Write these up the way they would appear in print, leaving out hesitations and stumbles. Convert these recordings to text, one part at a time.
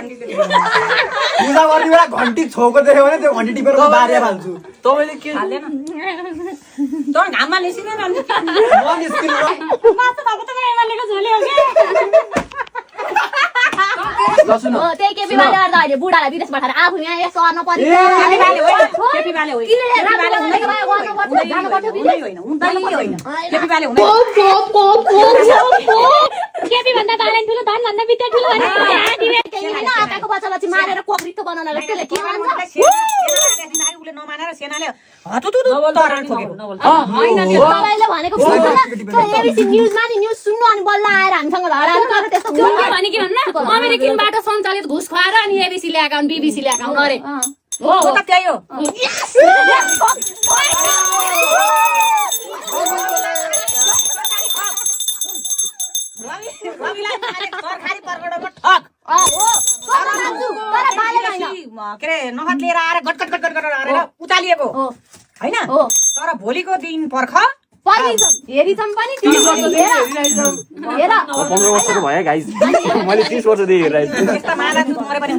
पूजा गर्ने बेला घन्टी छोको देख्यो भने त्यो घन्टी टिपेर बारे हाल्छु तपाईले के हाल्दैन त घाममा निस्किदैन अनि म निस्किनु मात्र अब त एमालेको झोले हो के लसुन हो त्यही केपी बाले गर्दा अहिले बुढालाई विदेश पठाएर आफू यहाँ यसो गर्न पर्यो केपी बाले होइन जानु पर्छ होइन केपी बाले हुँदैन केपी भन्दा बालन ठुलो धन भन्दा विद्या ठुलो भने हैन आकाको बच्चा मारेर कोक्रितो बनाउन लाग्छ त्यसले के भन्छ उले नमानेर सेनाले हतुतु तरान ठोकेको हैन त्यो तपाईले भनेको एबिसी न्यूजमा नि न्यूज सुन्नु अनि बल्ल आएर हामीसँग लडाएर तर त्यस्तो के भने के भन्नु अमेरिकनबाट सञ्चालित घुस खुवाएर अनि एबिसी ले अकाउन्ट बीबीसी ले अकाउन्ट गरे हो त त्यही हो रविलाई सरकारी परगडामा ठक के रे नहत लिएर आएर गटगट गरेर उचालिएको हैन तर भोलिको दिन पर्ख हेरिछम पनि 15 वर्षको भयो गाइस मैले 30 वर्ष देखि हेरिरहेछु यस्ता माला दुध मरे पनि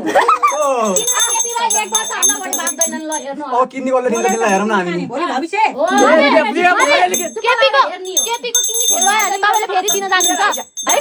ओ किन्नी बल्ल दिन्छ हेरौँ न हामी भोलि भविष्य केपीको किन्नी खेल भयो भने तपाईले फेरि दिन जानुहुन्छ है